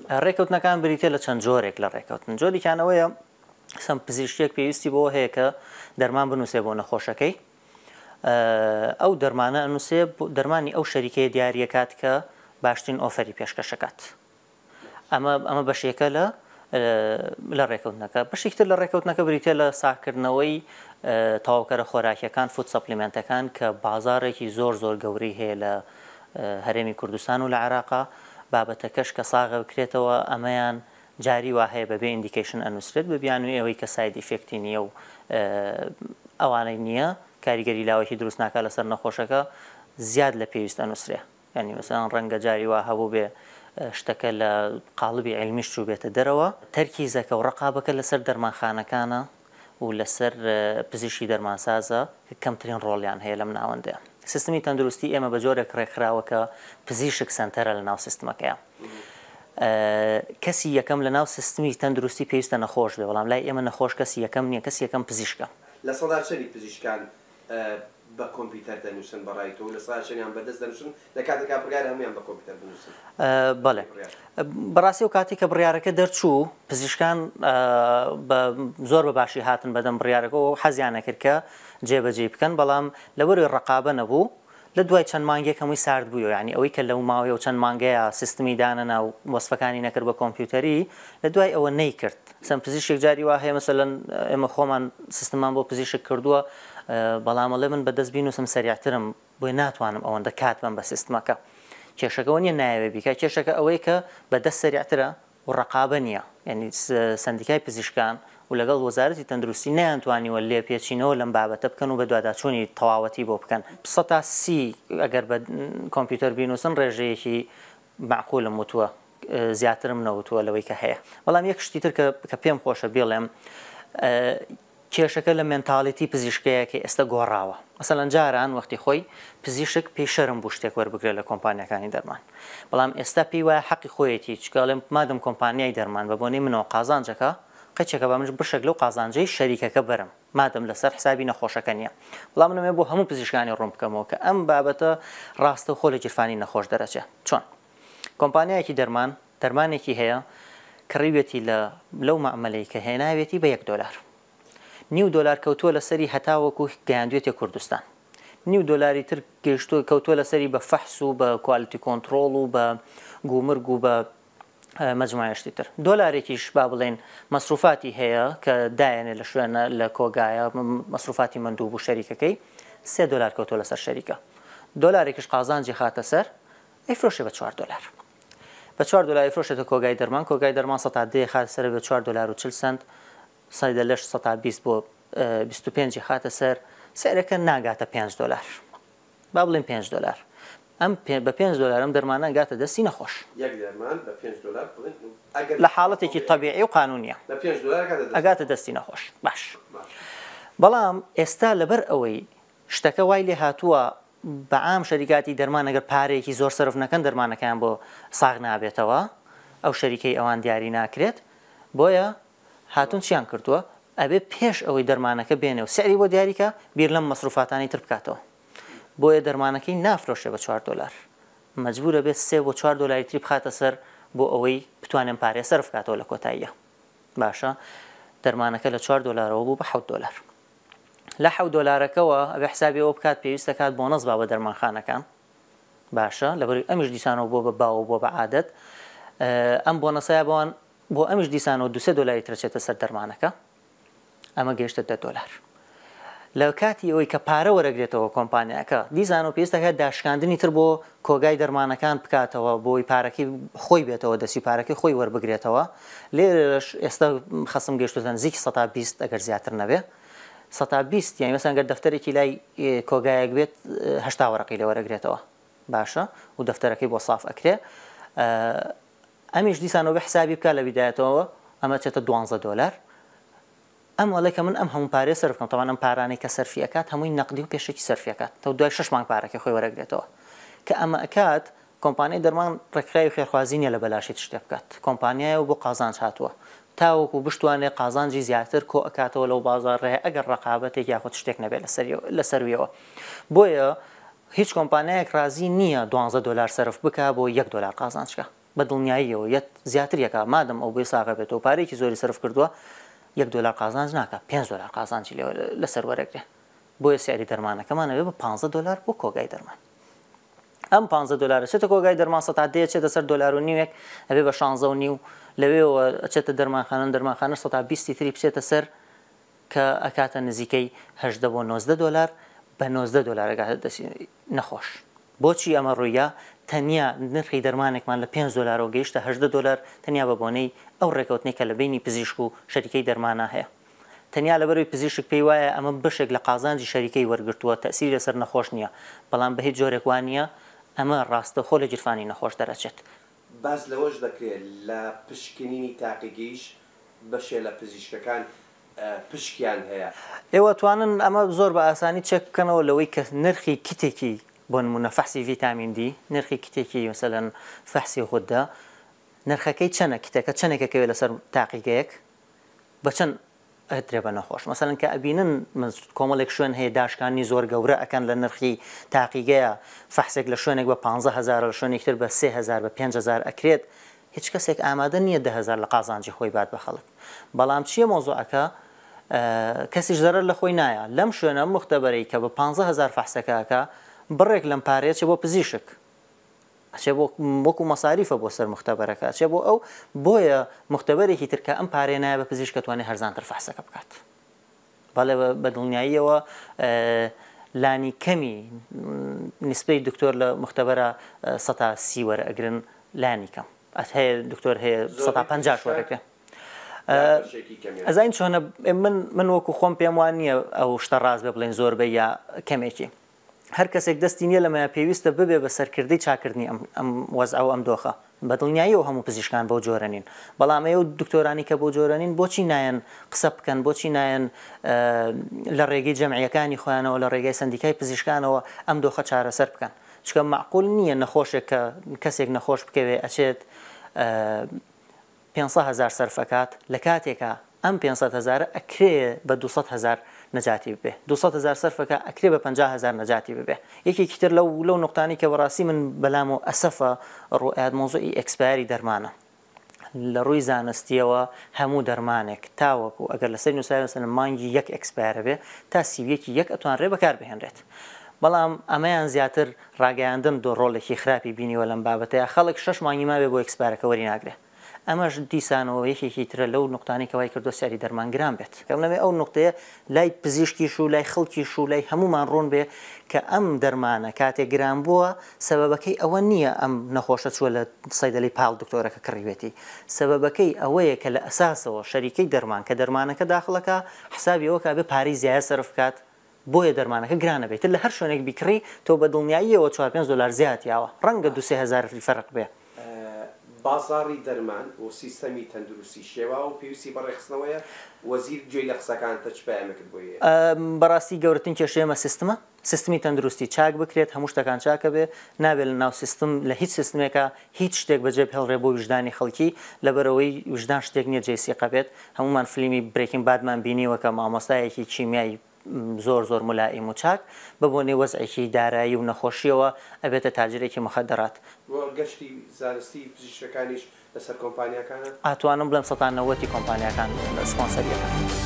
ڕێکەوتنەکان بریتیە لە چەند جۆرێک لە ڕێکەوتن، جۆریکیان ئەوەیە سەم پزیشکێک پێویستی بەوە هەیە کە دەرمان بنووسێ بۆ نەخۆشەکەی، ئەو دەرمانە ئەنووسێ دەرمانی ئەو شەریکەیە دیاریەکات کە باشترین ئۆفەری پێشکەشەکات. ئەمە ئەمە بەشێکە لە لە ڕێکەوتنەکە. بەشێکی تر لە ڕێکەوتنەکە بریتیە لە ساغکردنەوەی تەواوکەرە خۆراکیەکان، food supplement ەکان، کە بازاڕێکی زۆر زۆر گەورەی هەیە لە هەرێمی کوردستان و لە عێراقا. بابەتەکەش کە ساغ بکرێتەوە ئەمەیان جاری وا هەیە بەبێ indication ئەنوسرێت بە بیانووی ئەوەی کە side effect ی نییە و ئەوانەی نییە کاریگەری لاوەکی دروست ناکات لەسەر نەخۆشەکە زیاد لە پێویست ئەنوسرێ. یانی مەسەلەن ڕەنگە جاری وا هەبووبێ شتەکە لە قاڵبی عیلمیش چووبێتە دەرەوە. تەرکیزەکە و ڕەقابەکە لەسەر دەرمانخانەکانە و لەسەر پزیشکی دەرمانسازە کە کەمترین ڕۆڵیان هەیە لەم ناوەندەیە. سیستمی تەندروستی ئێمە بە جۆرێک ڕێکخراوە کە پزیشک سەنتەرە لەناو سیستمەکەیا. کەسی یەکەم لەناو سیستمی تەندروستی پێویستە نەخۆش بێ، بەڵام لای ئێمە نەخۆش کەسی یەکەم نییە، کەسی یەکەم پزیشکە. لە سەدا چەنی پزیشکان بە کۆمپیوتەر دەنووسن بە ڕای تۆ و لە سەدا چەنیان بە دەست دەنووسن لە کاتێکا بڕیارە هەموویان بە کۆمپیوتەر بنووسن؟ بەڵێ بەڕاستی ئەو کاتەی کە بڕیارەکە دەرچوو پزیشکان بە زۆر بە باشی هاتن بەدەم بڕیارەکە و حەزیان نەکرد کە جێبەجێی بکەن بەڵام لەبەرەوەی ڕەقابە نەبوو لە دوای چەند مانگێک هەمووی سارد بوویەوە یانی ئەوەی کە لەو ماوەی ئەو چەند مانگەیە سیستمی دانەنا و وەسفەکانی نەکرد بە کۆمپیوتەری لە دوای ئەوە نەیکرد مەسەلەن پزیشک جاری وا هەیە مەسەلەن ئێمە خۆمان سیستممان بۆ پزیشک کردووە بەڵام ئەڵێ من بە دەست بینوسم سەریعترم بۆیە ناتوانم ئەوەندە کات بەم بە سیستمەکە کێشەکە ئەوە نیە نایەوێ بیکا کێشەکە ئەوەیە کە بە دەست سەریعترە و ڕەقابە نیە یانی سەندیکای پزیشکان و لەگەڵ وەزارەتی تەندروستی نەیانتوانیوە لێپێچینەوە لەم بابەتە بکەن و بەدواداچوونی تەواوەتی بۆ بکەن. 30% ئەگەر بە کۆمپیوتەر بینوسن ڕێژەیەکی مەعقولم وتووە زیاترم نەوتووە لەوەی کە هەیە. بەڵام یەک شتی تر کە پێم خۆشە بیڵێم کێشەکە لە mentality پزیشکەیە کە ئێستا گۆڕاوە. مەسەلەن جاران وەختی خۆی پزیشک پێی شەرم بوو شتێک وەربگرێت لە کۆمپانیاکانی دەرمان. بەڵام ئێستا پێی وایە حەقی خۆیەتی، چونکە ئەڵێ مادەم کۆمپانیای دەرمان بە بۆنەی منەوە قازانجەکە، قەیچێکە با منیش بەشێک لەو قازانجەی شەریکەکە بەرم، مادەم لەسەر حسابی نەخۆشەکە نییە. بەڵام من ئەمەوێ بۆ هەموو پزیشکانی ڕوون بکەمەوە کە ئەم بابەتە ڕاستەوخۆ لە گیرفانی نەخۆش دەرەچێ. چۆن؟ کۆمپانیایەکی دەرمان دەرمانێکی هەیە کڕیویەتی لە لەو مەعمەلەی کە هێناوێتی بە یەک دۆلار. نیو دۆلار کەوتووە لەسەری هەتاوەکو گەیاندوێتیە کوردستان. نیو دۆلاری تر گەیشتووە کەوتووە لەسەری بە فەحس و بە quality control و بە گومرگ و بە مەجموعە شتی تر. دۆلارێکیش با بڵێین مەسروفاتی هەیە کە دایەنێ لە شوێنە لە کۆگایە مەسروفاتی مەندوب و شەریکەکەی 3 دۆلار کەوتووە لەسەر شەریکە. دۆلارێکیش قازانجی خاتە سەر ئەیفرۆشێ بە 4 دۆلار. بە 4 دۆلار ئەیفرۆشێتە کۆگای دەرمان، کۆگای دەرمان 10% خاتە سەر بە 4 دۆلار و 40 سەنت، سەیدەلەش 20% بۆ 25 خاتە سەر، سعرەکە ناگاتە 5 دۆلار. با بڵێین 5 دۆلار. ئەم بە 5 دۆلار ئەم دەرمانە گاتە دەستی نەخۆش. یەک دەرمان بە 5 دۆلار بڵێن ئەگەر لە حاڵەتێکی تەبیعی و قانونیە بە 5 دۆلار ئەگاتە دەستی ئەگاتە دەستی نەخۆش. باش. بەڵام ئێستا لەبەر ئەوەی شتەکە وای لێ هاتووە بە عام شەریکاتی دەرمان ئەگەر پارەیەکی زۆر سەرف نەکەن دەرمانەکەیان بۆ ساغ نابێتەوە، ئەو شەریکەی ئەوان دیاری ناکرێت، بۆیە هاتوون چیان کردووە ئەبێ پێش ئەوەی دەرمانەکە بێنێ و سعری بۆ دیاریکە بیر لەم مەسروفاتانی تر بکاتەوە. بۆیە دەرمانەکەی نافرۆشێ بە 4 دۆلار، مەجبورە بێت 3 بۆ 4 دۆلاری تری بخاتە سەر بۆ ئەوەی بتوانێن پارەیە سەرف بکاتەوە لە کۆتاییە. باشە دەرمانەکە لە 4 دۆلارەوە بوو بە 7 دۆلار. لە 7 دۆلارەکەوە ئەبێ حسابی ئەوە بکات پێویستە کات بۆنەس با بە دەرمانخانەکان. باشە لەبەر ئەمیش دیسانەوە بۆ بە باو و بۆ بە عادەت ئەم بۆنەسەیە بەوان بۆ ئەمیش دیسانەوە 2-3 دۆلاری ترە چێتە سەر دەرمانەکە، ئەمە گەیشتە 10 دۆلار. لە کاتی ئەوەی کە پارە وەرەگرێتەوە کۆمپانیاکە دیسانەوە پێویستەکە داشکاندنی تر بۆ کۆگای دەرمانەکان بکاتەوە بۆی پارەکەی خۆی بێتەوە دەستی پارەکەی خۆی وەربگرێتەوە. لێرەش ئێستا خەسم گەیشتوتە نزیکی 20% ئەگەر زیاتر نەبێ. 20% یانی مەسەلەن گەر دەفتەرێکی لای کۆگایەک بێت 80 وەرەقی لێ وەرەگرێتەوە. باشە و دەفتەرەکەی بۆ ساف ئەکرێ. ئەمیش دیسانەوە بە حسابی بکا لە بیدایەتەوە ئەمە چێتە 12 دۆلار. ئەم ئەڵێ کە من ئەم هەموو پارەیە سەرف بکەم، تەبعەن ئەم پارانەی کە سەرفی ئەکات هەمووی نەقدی و پێشەکی سەرفی ئەکات تا دوای 6 مانگ پارەکەی خۆی وەرەگرێتەوە. کە ئەمە ئەکات کۆمپانیای دەرمان ڕێکخراوی خێرخوازی نییە لە بەلاشی شتێ بکات، کۆمپانیایە و بۆ قازانج هاتووە تاوەکو بشتوانێ قازانجی زیاتر کۆ ئەکاتەوە لەو بازاڕەیە ئەگەر ڕەقابەتێک یاخود شتێک نەبێت لەسەرویەوە. بۆیە هیچ کۆمپانیایەک ڕازی نییە 12 دۆلار سەرف بکا بۆ 1 دۆلار قازانج بکا. بە دڵنیاییەوە یەت زیاتر یەکا مادەم ئەو بۆی ساغ ئەبێتەوە پارەیەکی زۆری سەرف کردووە یەک دۆلار قازانج ناکا پێنج دۆلار قازانجی لێ لەسەر وەرەگرێ بۆیە سعری دەرمانەکەمان ئەبێ بە پانزە دۆلار بۆ کۆگای دەرمان ئەم پانزە دۆلارە چێتە کۆگای دەرمان سەتا دەیە چێتە سەر دۆلار و نیوێک ئەبێ بە شانزە و نیو لەوێوە ئەچێتە دەرمانخانە دەرمانخانە سەتا بیستی تری بچێتە سەر کە ئەکاتە نزیکەی 18 بۆ 19 دۆلار بە 19 دۆلار ئەگاتە دەستی نەخۆش. بۆچی ئەمە ڕوویدا؟ تەنیا نرخی دەرمانێکمان لە پێنج دۆلارەوە گەیشتە 18 دۆلار تەنیا بە بۆنەی ئەو ڕێکەوتنەی کە لە بەینی پزیشک و شەریکەی دەرمانا هەیە. تەنیا لەبەرئەوەی پزیشک پێی وایە ئەمە بەشێک لە قازانجی شەریکەی وەرگرتووە تەئسیری لەسەر نەخۆش نییە، بەڵام بە هیچ جۆرێک وا نییە، ئەمە ڕاستەوخۆ لە گیرفانی نەخۆش دەرئەچێت. باس لەوەش دەکرێت لە پشکنینی تاقیگەیش بەشێ لە پزیشکەکان پشکیان هەیە. ئێوە ئەتوانن ئەمە زۆر بە ئاسانی چێک بکەنەوە لەوەی کە نرخی کتێکی بۆ نموونە فەحسی ڤیتامین دی، نرخی کتێکی مەسەلەن فەحسی غودە نرخەکەی چەنە، کتەکە چەنێک ئەکەوێت لەسەر تاقیگەیەک بە چەند ئەدرێ بە نەخۆش مەسەلەن کە ئەبینن کۆمەڵێک شوێن هەیە داشکاندنی زۆر گەورە ئەکەن لە نرخی تاقیگەیە فەحسێک لە شوێنێک بە پانزە هەزارە لە شوێنێکی تر بە 3000 بە 5000 ئەکرێت هیچ کەسێک ئامادە نییە 10000 لە قازانجی خۆی بات بە خەڵک بەڵام چییە مەوزوعەکە کەسیش زەرەر لە خۆی نایە لەم شوێنە مختبەرەی کە بە 15000 فەحسەکە ئەکا بڕێک لەم پارەیە چێ بۆ پزیشک ئەچێ بۆ وەکو مەساریفە بۆ سەر موختەبەرەکە ئەچێ بۆ ئەو بۆیە موختەبەرێکی تر کە ئەم پارەیە نایە بە پزیشک ئەتوانێ هەرزانتر فەحسەکە بکات بەڵێ بە دڵنیاییەوە لانی کەمی نسبەی دکتۆر لە موختەبەرە سەتا سی وەرئەگرن لانی کەم هەیە دکتۆر هەیە سەتا پەنجاش وەرەگرێ ئەزانین چۆنە من من وەکو خۆم پێم وان نییە ئەو شتە ڕاست بێ بڵێن زۆربەی یا کەمێکی هەر کەسێک دەستی نیە لەمەیا پێویستە ببێ بە سەرکردەی چاکردنی ئەم ئەم وەزعە و ئەم دۆخە. بە دڵنیاییەوە هەموو پزیشکان بەو جۆرە نین. بەڵام ئەی ئەو دکتۆرانەی کە بەو جۆرە نین بۆچی نایەن قسە بکەن، بۆچی نایەن لە ڕێگەی جەمعیەکانی خۆیانەوە، لە ڕێگای سەندیکای پزیشکانەوە ئەم دۆخە چارەسەر بکەن. چونکە مەعقول نیە نەخۆشێک کە کەسێک نەخۆش بکەوێ ئەچێت 500 هەزار سەرف ئەکات لە کاتێکا ئەم 500 هەزارە ئەکرێ بە 200 هەزار نەجاتی ببێ 200 هەزار سەرف ئەکا ئەکرێ بە 50 هەزار نەجاتی ببێ یەکێکی تر لەو لەو نوقتانەی کە بەڕاستی من بەلام و ئەسەفە ڕوئیات مەوزوعی expire ی دەرمانە لە ڕووی زانستیەوە هەموو دەرمانێک تاوەکو ئەگەر لەسەری نووسراوێ مەسەلەن مانگی یەک expire بێ تا 31 یەک ئەتوانرێ بەکار بهێنرێت بەڵام ئەمەیان زیاتر ڕاگەیاندن دۆ ڕۆڵێکی خراپی بینیوە لەم بابەتەیا خەڵک شەش مانگی مابێ بۆ expire ەکە وەری ناگرێ ئەمەش دیسانەوە یەکێکی ترە لەو نوقتانەی کە وای کردووە سعری دەرمان گران بێت. ئەمەوێ ئەو نوقتەیە لای پزیشکیش و لای خەڵکیش و لای هەموومان ڕوون بێ کە ئەم دەرمانە کاتێ گران بووە سەبەبەکەی ئەوە نییە ئەم نەخۆشە چووە لە سەیدەلەی پاڵ دکتۆرەکە کڕیوێتی سەبەبەکەی ئەوەیە کە لە ئەساسەوە شەریکەی دەرمان کە دەرمانەکە داخڵەکا حسابی ئەوە کا بێ پارەی زیایە سەرف بکات بۆیە دەرمانەکە گرانە بێ ئیتر لە هەر شوێنێک بیکڕی تۆ بە دڵنیاییەوە چوار پێنج دۆلار زیات یاوە ڕەنگە دوو سێ هەزارفی فەرق بێ. بازاڕی دەرمان و سیستەمی تەندروستی شێواوە و پێویستی بە ڕێکخستنەوەیە، وەزیر گوێی لە قسەکانتە چ پەیامێکت بۆی هەیە؟ بەڕاستی گەورەترین کێشەی ئێمە سیستمە، سیستمی تەندروستی چاک بکرێت هەموو شتەکان چاکەبێ، نابێ لە ناو سیستم لە هیچ سیستمێکا هیچ شتێک بەجێ بهێڵرێ بۆ ویژدانی خەڵکی، لەبەرئەوەی ویژدان شتێک نیە جێی سیقە بێت، هەموومان فلیمی Breaking Bad مان بینیوە کە مامۆستایەکی کیمیای زۆر زۆر مولائیم و چاک بە بۆنەی وەزعێکی دارایی و نەخۆشیەوە ئەبێتە تاجرێکی موخەدەرات. وە گەشتی زانستی پزیشکەکانیش لەسەر کۆمپانیاکانە؟ ئەتوانم بڵێم سەتا نەوەتی کۆمپانیاکان سپۆنسەری ئەکەن.